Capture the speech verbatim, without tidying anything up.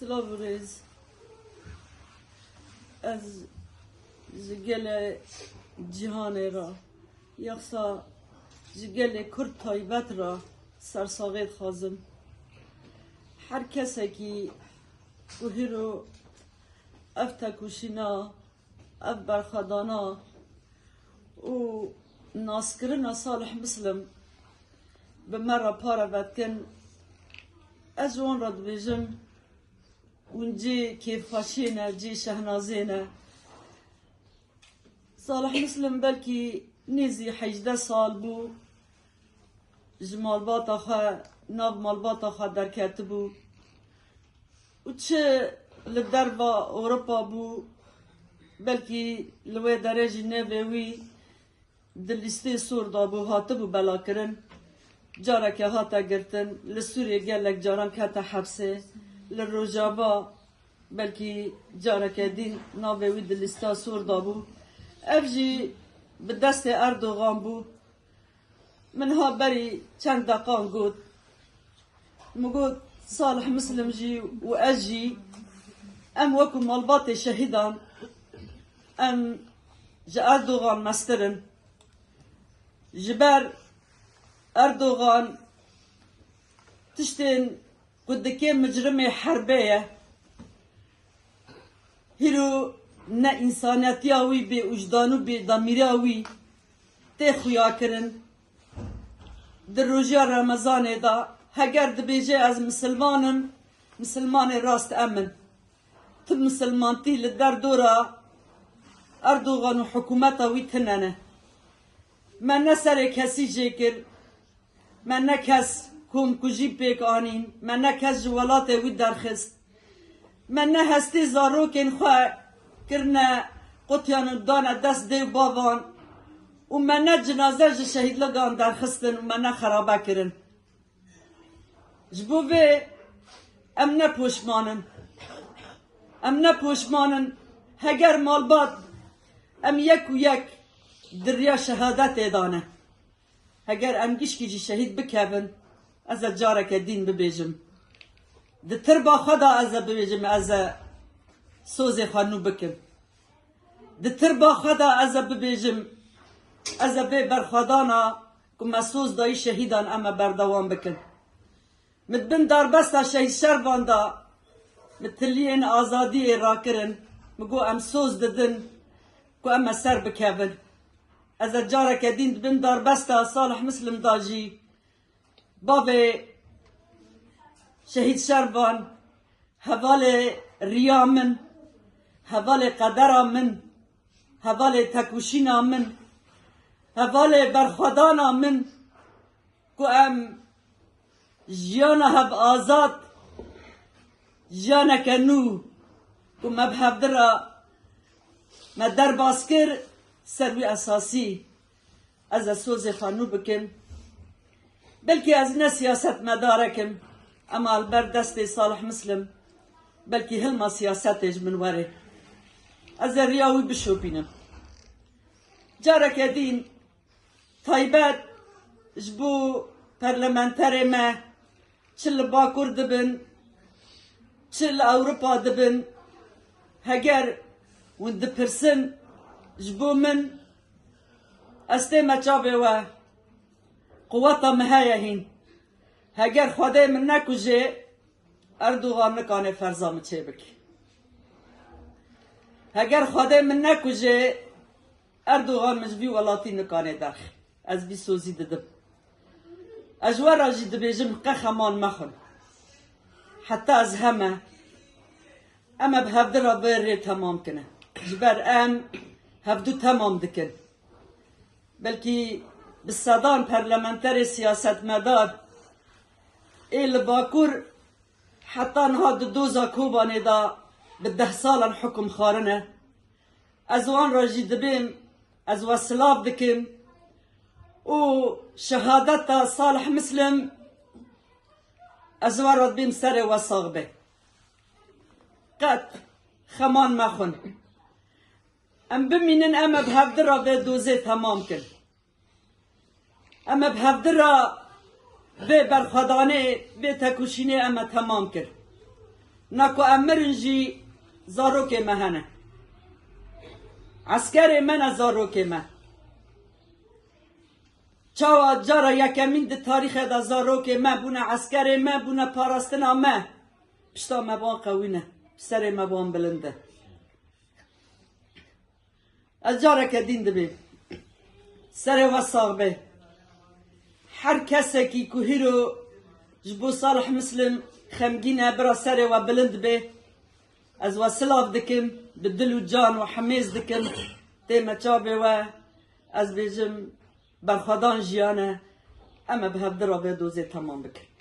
Silav û rêz. Ez ji gelê cîhanê re, yexsa ji gelê Kurd taybet re sersaxê dixwazim. Her kesekî ku hîro ev tekoşîna, ev berxwedana û naskirina Salih Muslim bi me re pareve dikin, ez ji wan re dibêjim, hûn cê kêfxweşiyê ne, cê şehnazê ne. Salih Muslim belkî nêzî hejdeh sal bû ji malbata xwe, nav malbata xwe derketibû û çi li derva Ewropa bû, belkî li wê derê jî navê wî di lîstê sor de bû, hatibû belakirin. Careke hate girtin, li Sûriyê gelek caran kete hepsê, li Rojava belkî careke din navê wî di lîsta sor de bû. Ev jî bi destê Erdogan bû. Min ha berî çend deqan got. Min got, Salih Muslim jî û ez jî, em wekû malbatê şehîdan, em ji Erdogan mestir in. Ji ber Erdogan tiştên ku dike micrimê herbê ye. Hîro ne însaniyetiya wî, bê ûjdan û bê damîriya wî tê xuyakirin. Di rojiya Remezanê de heger dibêje, ez misilman im, misilmanê rast em in. Ti misilmantî li derdora Erdogan û hikûmeta wî tine ne. Me ne serê kesî jê kir, me ne kes komkujî pêk anîn, me ne kes ji welatê wî derxist. Me ne hestê zarokên xwe kirine qutiyan û dane dest dê û bavan û me ne cinaze ji şehîdligan derxistin û me ne xerabe kirin. Ji bo vê em ne poşman in. Em ne poşman in. Heger malbat em yek û yek di riya şehadetê de ne. Heger em gişkî jî şehîd bikevin, ez ê careke dîn bibêjim. Di tirba xwe de ez ê bibêjim, ez ê sozê xwe nû bikim. Di tirba xwe de ez ê bibêjim, ez ê vê berxwedana ku me soz dayî şehîdan em ê berdewam bikin. Min di bin darbesta Şehîd Şervan de min tiliyên azadiyê rakirin, min got em soz didin ku em ê ser bikevin. Ez ê careke dîn di bin darbesta Salih Muslim de jî bavê Şehîd Şervan, hevalê riya min, hevalê qedera min, hevalê tekoşîna min, hevalê berxwedana min, ku em jiyana hev azad, jiyaneke nû ku me bi hevdira me derbas kir, ser wî esasî ez ê sozê xwe nû bikim. Belkî ez ne siyasetmedarek im, ema li ber destê Salih Muslim belkî hilma siyasetê ji min were. Ez ê riya wî bişopînim. Careke dîn taybet ji bo parlamenterê me, çi li Bakur dibin, çi li Ewropa dibin, heger hûn dipirsin ji bo min, ez tême çavê we, quweta min heye hîn. Heger Xwedê min nekujê, Erdogan nikane ferza min çêbike. Heger Xwedê min nekujê, Erdogan min ji vî welatî nikane derxe. Ez vî sozî didim. Ez ji we re jî dibêjim, qe xeman mexwin. Heta ez heme, em ê bi hevdira vê rê temam kine. Ji ber em hevdu temam dikin. Belkî bi sedan parlamenterê siyasetmedar ê li Bakur heta niha di doza Kobanê de bi deh salan hukum xwarine. Ez wan re jî dibêm, ez we silav dikim û şehadeta Salih Muslim ez we re dibêm, serê we sax be. Qet xeman mexwin. Em bimînin, em ê bi hevdira vê dozê temam kin. Em ê bi hevdira vê berxwedanê, vê tekoşînê em ê temam kin. Na ku em mirin jî zarokê me hene. Eskerê me ne zarokê me. Çawa cara yekemîn di tarîxê de zarokê me bûne eskerê me, bûne parastina me. Pişta me van qewî ne. Serê me van bilind e. Ez careke dîn dibêm. Serê we sax be. Her kesekî ku hîro ji bo Salih Muslim xemgîn e, bira serê we bilind be. Ez we silav dikim, bi dil û can we hemêz dikim. Tême çavê we, ez bêjim, berxwedan jiyan e. Em ê bi hevdi re vê dozê temam bikin.